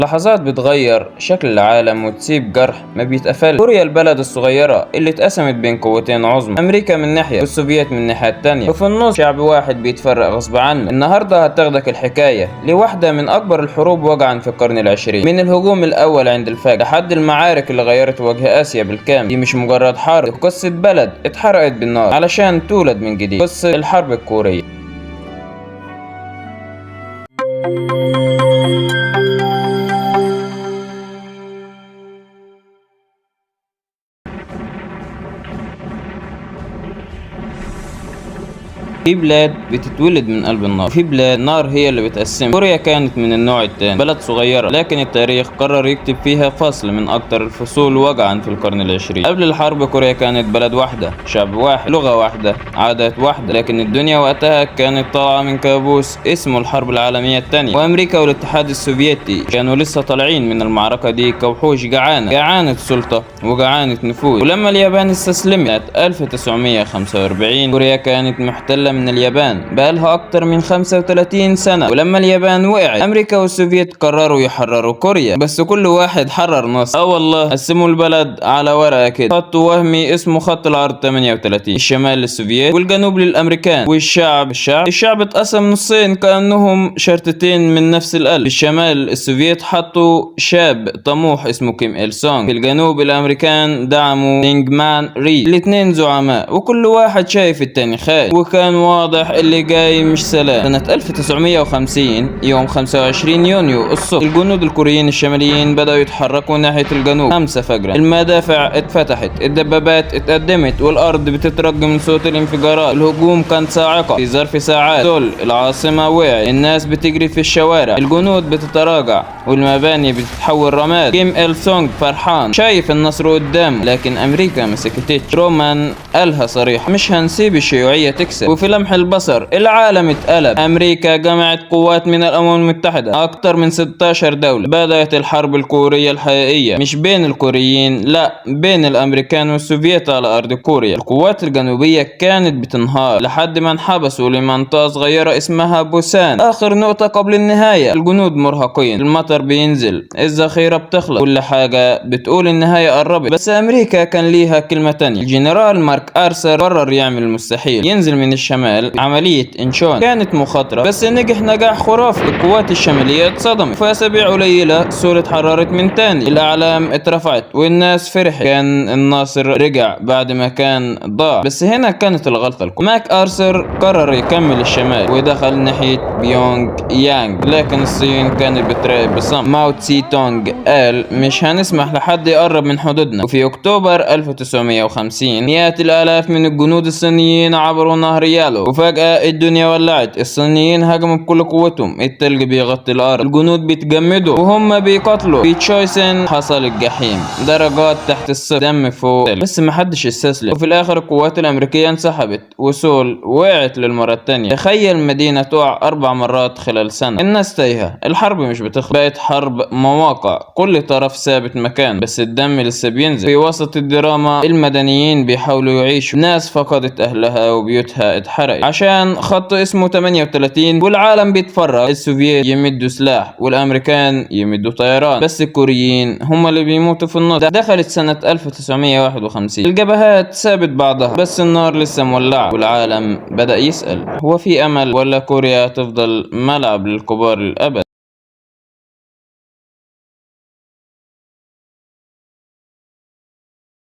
لحظات بتغير شكل العالم وتسيب جرح ما بيتقفل. كوريا البلد الصغيرة اللي اتقسمت بين قوتين عظمى، امريكا من ناحية والسوفييت من الناحية التانية، وفي النص شعب واحد بيتفرق غصب عنه. النهاردة هتاخدك الحكاية لواحدة من اكبر الحروب وجعا في القرن العشرين، من الهجوم الاول عند الفجر لحد المعارك اللي غيرت وجه اسيا بالكامل. دي مش مجرد حرب، قصة بلد اتحرقت بالنار علشان تولد من جديد. قصة الحرب الكورية. في بلاد بتتولد من قلب النار، في بلاد النار هي اللي بتقسمها. كوريا كانت من النوع الثاني، بلد صغيرة لكن التاريخ قرر يكتب فيها فصل من أكتر الفصول وجعا في القرن العشرين. قبل الحرب كوريا كانت بلد واحدة، شعب واحد، لغة واحدة، عادات واحدة، لكن الدنيا وقتها كانت طالعة من كابوس اسمه الحرب العالمية الثانية، وأمريكا والاتحاد السوفيتي كانوا لسه طالعين من المعركة دي كوحوش جعانة، جعانة سلطة وجعانة نفوذ. ولما اليابان استسلمت 1945 كوريا كانت محتلة من اليابان بقالها أكتر من 35 سنة. ولما اليابان وقعت أمريكا والسوفيت قرروا يحرروا كوريا، بس كل واحد حرر نص. والله قسموا البلد على ورقة كده، خط وهمي اسمه خط العرض 38، الشمال للسوفيت والجنوب للأمريكان. والشعب الشعب الشعب اتقسم نصين كأنهم شرطتين من نفس القلب. في الشمال السوفيت حطوا شاب طموح اسمه كيم إل سونغ، في الجنوب الأمريكان دعموا سينغمان ري. الاتنين زعماء وكل واحد شايف التاني خاين، وكان واضح اللي جاي مش سلام. سنة 1950 يوم 25 يونيو الصبح الجنود الكوريين الشماليين بدأوا يتحركوا ناحية الجنوب 5 فجرا. المدافع اتفتحت، الدبابات اتقدمت، والأرض بتترج من صوت الانفجارات. الهجوم كان صاعقة. في ظرف ساعات سول العاصمة وقعت، الناس بتجري في الشوارع، الجنود بتتراجع، والمباني بتتحول رماد. كيم إل سونغ فرحان شايف النصر قدامه، لكن أمريكا ما سكتتش. ترومان قالها صريح، مش هنسيب الشيوعية تكسب. وفي لمح البصر العالم اتقلب. أمريكا جمعت قوات من الأمم المتحدة، أكتر من 16 دولة. بدأت الحرب الكورية الحقيقية، مش بين الكوريين، لا، بين الأمريكان والسوفيت على أرض كوريا. القوات الجنوبية كانت بتنهار لحد ما انحبسوا لمنطقة صغيرة اسمها بوسان، آخر نقطة قبل النهاية. الجنود مرهقين، المطر بينزل، الذخيرة بتخلص، كل حاجة بتقول النهاية قربت. بس أمريكا كان ليها كلمة تانية. الجنرال مارك أرثر قرر يعمل المستحيل، ينزل من الشمال. عملية إنشون كانت مخاطرة بس نجح نجاح خرافي. القوات الشمالية اتصدمت. في أسابيع قليلة سول اتحررت من تاني، الأعلام اترفعت والناس فرحت، كان الناصر رجع بعد ما كان ضاع. بس هنا كانت الغلطة الكبرى. ماك أرثر قرر يكمل الشمال ودخل ناحية بيونغ يانغ، لكن الصين كانت بتراقب بصمت. ماو تسي تونغ قال مش هنسمح لحد يقرب من حدودنا. وفي أكتوبر 1950 مئات الآلاف من الجنود الصينيين عبروا نهر يالو، وفجأة الدنيا ولعت. الصينيين هجموا بكل قوتهم، التلج بيغطي الأرض، الجنود بيتجمدوا وهم بيقاتلوا. في تشويسن حصل الجحيم، درجات تحت الصفر، دم فوق، بس محدش استسلم. وفي الآخر القوات الأمريكية انسحبت وسول وقعت للمرة التانية. تخيل مدينة تقع 4 مرات خلال سنة. الناس تايهة، الحرب مش بتخلص، بقت حرب مواقع، كل طرف ثابت مكان، بس الدم لسه بينزل. في وسط الدراما المدنيين بيحاولوا يعيشوا، ناس فقدت أهلها وبيوتها اتحرقت عشان خط اسمه 38، والعالم بيتفرج. السوفييت يمدوا سلاح والأمريكان يمدوا طيران، بس الكوريين هم اللي بيموتوا في النص. دخلت سنة 1951، الجبهات سابت بعضها بس النار لسه مولعة، والعالم بدأ يسأل هو في أمل ولا كوريا تفضل ملعب للكبار للأبد؟